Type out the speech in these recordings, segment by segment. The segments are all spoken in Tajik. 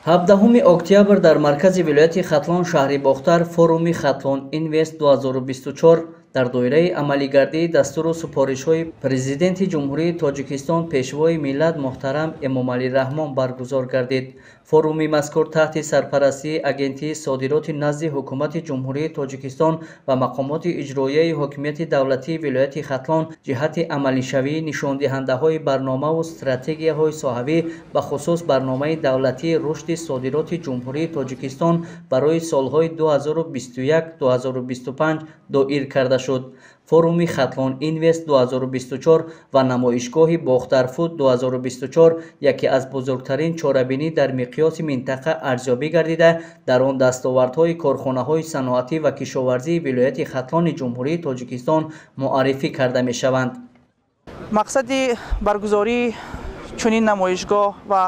17 октябр дар маркази вилояти Хатлон, шаҳри Бохтар, форуми Хатлон Инвест 2024 дар доираи амалигардии дастуру супоришҳои Президенти Ҷумҳурии Тоҷикистон, Пешвои миллат муҳтарам Эмомалӣ Раҳмон баргузор гардид. Форуми мазкур таҳти сарпарастии Агентии содироти назди Ҳукумати Ҷумҳурии Тоҷикистон ва мақомоти иҷроияи ҳокимияти давлатии вилояти Хатлон ҷиҳати амалишавии нишондиҳандаҳои барномаву стратегияҳои соҳавӣ, бахусус барномаи давлатии рушди содироти Ҷумҳурии Тоҷикистон барои солҳои 2021-2025 доир карда шуд. Форуми Хатлон Инвест 2024 ва намоишгоҳи Бохтарфуд 2024 яке аз бузургтарин чорабинӣ дар миқёси минтақа арзёбӣ гардида, дар он дастовардҳои корхонаҳои саноатӣ ва кишоварзии вилояти Хатлони Ҷумҳурии Тоҷикистон муаррифӣ карда мешаванд. Мақсади баргузории чунин намоишгоҳ ва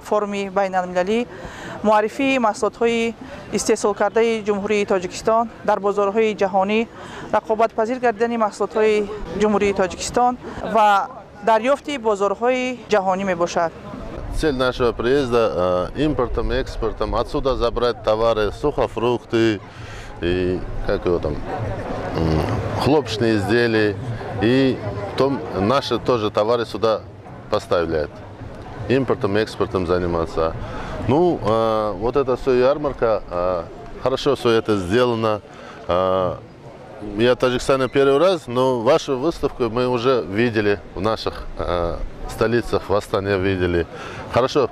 форуми байналмилалӣ муаррифии маҳсулотҳои истеҳсолкардаи Ҷумҳурии Тоҷикистон дар бозорҳои ҷаҳонӣ, рақобатпазир гардидани маҳсулотҳои Ҷумҳурии Тоҷикистон ва дарёфти бозорҳои ҷаҳонӣ мебошад. Цель нашего приезда импортом, экспортом, отсюда забрать товары, сухофрукты и, как его там, хлопочные изделия, и потом наши тоже товары сюда поставлять. Импортом, экспортом заниматься. Ну, вот это все ярмарка, хорошо все это сделано. Я в Таджикистане первый раз, но вашу выставку мы уже видели в наших столицах, в Астане видели. Хорошо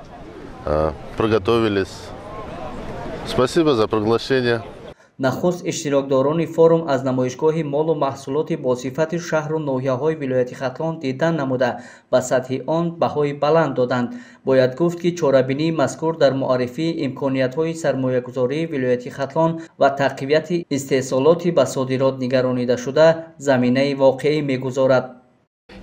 приготовились. Спасибо за приглашение. Нахуст иштирокдорони форум аз намоишгоҳи молу маҳсулоти босифати шаҳру ноҳияҳои вилояти Хатлон дидан намуда, ба сатҳи он баҳои баланд доданд. Бояд гуфт, ки чорабинии мазкур дар муаррифии имкониятҳои сармоягузории вилояти Хатлон ва тақвияти истеҳсолоти ба содирот нигаронидашуда заминаи воқеӣ мегузорад.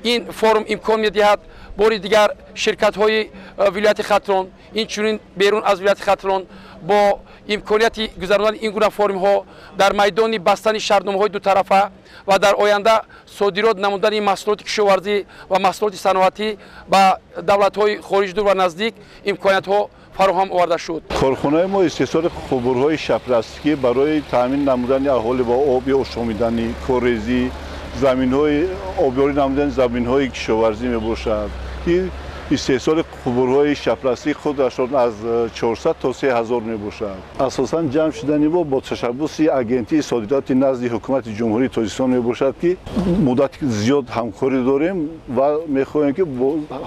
Ин форум имкон медиҳад бори дигар ширкатҳои вилояти Хатлон, инчунин берун аз вилояти Хатлон, бо имконияти гузарондани ин гуна форумҳо дар майдони бастани шартномаҳои дутарафа ва дар оянда содирот намудани маҳсулоти кишоварзӣ ва маҳсулоти саноатӣ ба давлатҳои хориҷи дур ва наздик имкониятҳо фароҳам оварда шуд. Корхонаи мо истеҳсоли қубурҳои шапластикӣ барои таъмин намудани аҳолӣ бо оби ошомиданӣ, корезӣ, заминҳои обёрӣ намудани заминҳои кишоварзӣ мебошад, ки истеҳсоли қубурҳои шапластик худашон аз 400 то 3000 мебошад. Асосан ҷамъ шудани мо бо ташаббуси Агентии содироти назди Ҳукумати Ҷумҳурии Тоҷикистон мебошад, ки муддати зиёд ҳамкорӣ дорем ва мехоҳем, ки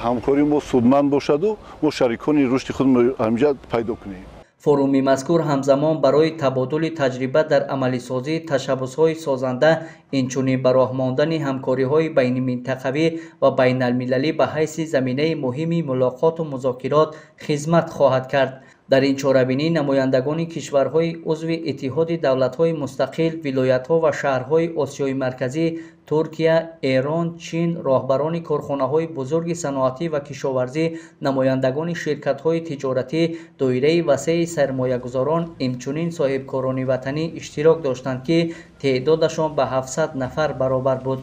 ҳамкории мо судманд бошаду мо шарикони рушди худ ҳамҷа пайдо кунем. Форуми мазкур ҳамзамон барои табодули таҷриба дар амалисозии ташаббусҳои созанда, инчунин ба роҳ мондани ҳамкориҳои байниминтақавӣ ва байналмилалӣ ба ҳайси заминаи муҳими мулоқоту музокирот хизмат хоҳад кард. Дар ин чорабинӣ намояндагони кишварҳои узви Иттиҳоди Давлатҳои Мустақил, вилоятҳо ва шаҳрҳои Осиёи Марказӣ, Туркия, Эрон, Чин, роҳбарони корхонаҳои бузурги саноатӣ ва кишоварзӣ, намояндагони ширкатҳои тиҷоратӣ, доираи васеи сармоягузорон, инчунин соҳибкорони ватанӣ иштирок доштанд, ки теъдодашон ба 700 нафар баробар буд.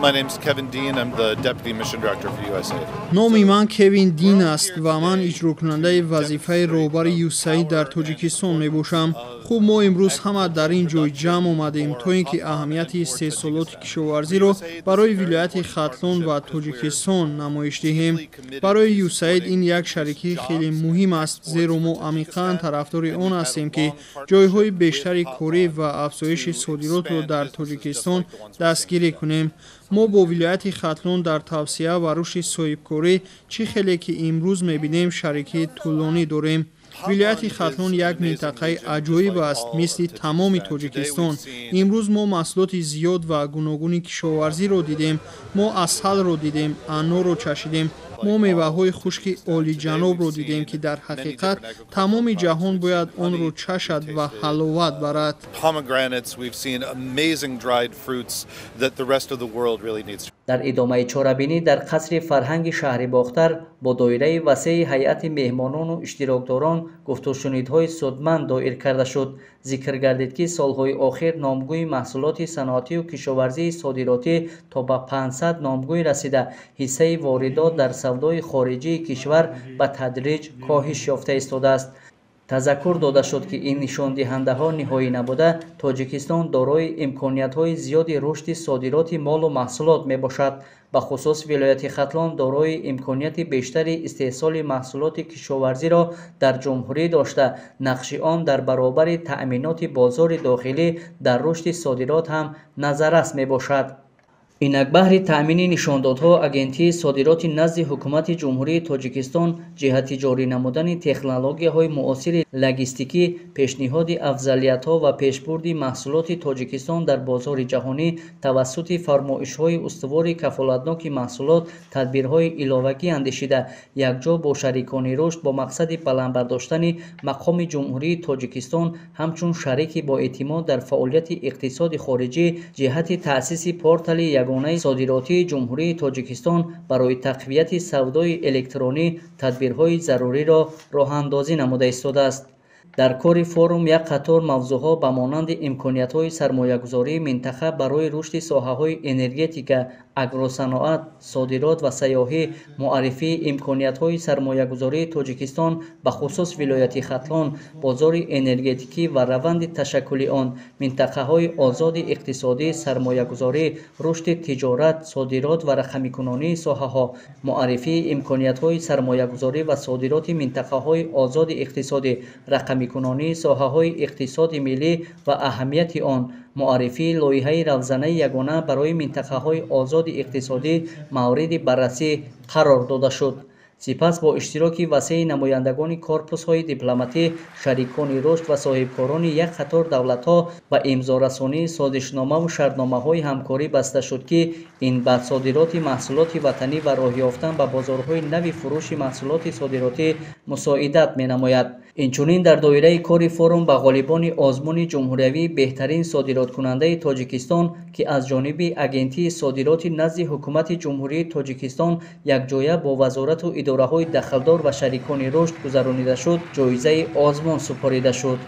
My name's Kevin Dean. I'm the Deputy Mission Director for USAID. Номи ман Кевин Дин аст ва ман иҷрокунандаи вазифаи роҳбари ЮСАИД дар Тоҷикистон мебошам. Хуб, мо имрӯз ҳама дар ин ҷой ҷамъ омадем, то ин ки аҳамияти истеҳсолоти кишоварзиро барои вилояти Хатлон ва Тоҷикистон намоиш диҳем. Барои ЮСАИД ин як шарикии хеле муҳим аст, зеро мо амиқан тарафдори он ҳастем, ки ҷойҳои бештари корӣ ва афзоиши содиротро дар Тоҷикистон дастгирӣ кунем. Мо бо вилояти Хатлон дар тавсеа ва рушди соҳибкорӣ, чӣ хеле ки имрӯз мебинем, шарикии тӯлонӣ дорем. Вилояти Хатлон як минтақаи аҷоиб аст, мисли тамоми Тоҷикистон. Имрӯз мо маҳсулоти зиёд ва гуногуни кишоварзиро дидем. Мо асалро дидем, анорро чашидем, мо меваҳои хушки олиҷанобро дидем, ки дар ҳақиқат тамоми ҷаҳон бояд онро чашад ва ҳаловат барад. Pomegranates, we've seen amazing dried fruits that the rest of the world really needs. Дар идомаи чорабинӣ дар қасри фарҳанги шаҳри Бохтар бо доираи васеи ҳайати меҳмонону иштирокдорон гуфтушунидҳои судманд доир карда шуд. Зикр гардид, ки солҳои охир номгӯи маҳсулоти саноатию кишоварзии содиротӣ то ба 500 номгӯй расида, ҳиссаи воридот дар савдои хориҷии кишвар ба тадриҷ коҳиш ёфта истодааст. Тазаккур дода шуд, ки ин нишондиҳандаҳо ниҳоӣ набуда, Тоҷикистон дорои имкониятҳои зиёди рушди содироти молу маҳсулот мебошад. Бахусус вилояти Хатлон дорои имконияти бештари истеҳсоли маҳсулоти кишоварзиро дар ҷумҳурӣ дошта, нақши он дар баробари таъминоти бозори дохилӣ дар рушди содирот ҳам назаррас мебошад. Инак, баҳри таъмини нишондодҳо Агентии содироти назди Ҳукумати Ҷумҳурии Тоҷикистон ҷиҳати ҷорӣ намудани технологияҳои муосири логистикӣ, пешниҳоди афзалиятҳо ва пешбурди маҳсулоти Тоҷикистон дар бозори ҷаҳонӣ тавассути фармоишҳои устувори кафолатноки маҳсулот тадбирҳои иловагӣ андешида, якҷо бо шарикони рушд бо мақсади баланд бардоштани мақоми Ҷумҳурии Тоҷикистон ҳамчун шарики боэътимод дар фаъолияти иқтисоди хориҷӣ ҷиҳати таъсиси портали ягонаи содиротии Ҷумҳурии Тоҷикистон барои тақвияти савдои электронӣ тадбирҳои заруриро роҳандозӣ намуда истодааст. Дар кори форум як қатор мавзӯъҳо ба монанди имкониятҳои сармоягузории минтақа барои рушди соҳаҳои энергетика, агросаноат, содирот ва сайёҳӣ, муаррифии имкониятҳои сармоягузории Тоҷикистон, бахусус вилояти Хатлон, бозори энергетикӣ ва раванди ташаккули он, минтақаҳои озоди иқтисодӣ, сармоягузорӣ, рушди тиҷорат, содирот ва рақамикунонии соҳаҳо, муаррифии имкониятҳои сармоягузорӣ ва содироти минтақаҳои озоди иқтисодӣ, рақамикунонии соҳаҳои иқтисоди миллӣ ва аҳамияти он, муаррифии лоиҳаи равзанаи ягона барои минтақаҳои озоди иқтисодӣ мавриди баррасӣ қарор дода шуд. Сипас бо иштироки васеи намояндагони корпусҳои дипломатӣ, шарикони рушд ва соҳибкорони як қатор давлатҳо ба имзорасонии созишномаву шартномаҳои ҳамкорӣ баста шуд, ки ин ба содироти маҳсулоти ватанӣ ва роҳ ёфтан ба бозорҳои нави фурӯши маҳсулоти содиротӣ мусоидат менамояд. Инчунин дар доираи кори форум ба ғолибони озмуни ҷумҳуриявии беҳтарин содироткунандаи Тоҷикистон, ки аз ҷониби Агентии содироти назди Ҳукумати Ҷумҳурии Тоҷикистон якҷоя бо вазорату идораҳои дахлдор ва шарикони рушд гузаронида шуд, ҷоизаи озмун супорида шуд.